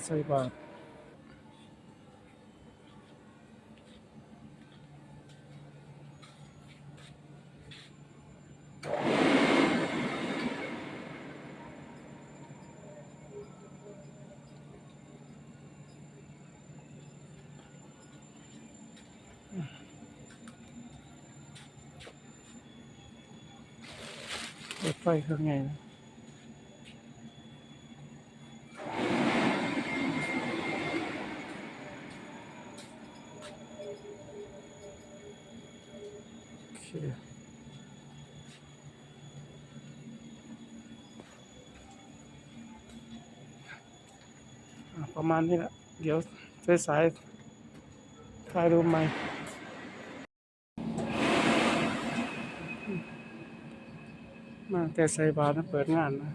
ໃສ່ບາດ. ເປີດໄຟເຄື່ອງໃຫຍ່ນະ. ໂອເຄ ອ່າ ປະມານນີ້ລະ ດຽວສາຍໆ ຖ່າຍຮູບໃໝ່. ມາແຕ່ໃສ່ບາດມາເປີດງານນະ.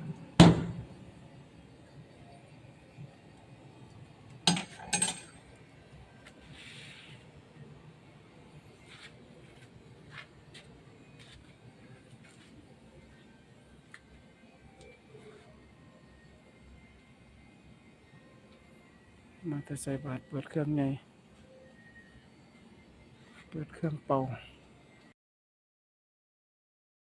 ມາແຕ່ໃສ່ບາດ ເປີດເຄື່ອງໃຫຍ່ ເປີດເຄື່ອງເປົ່າ.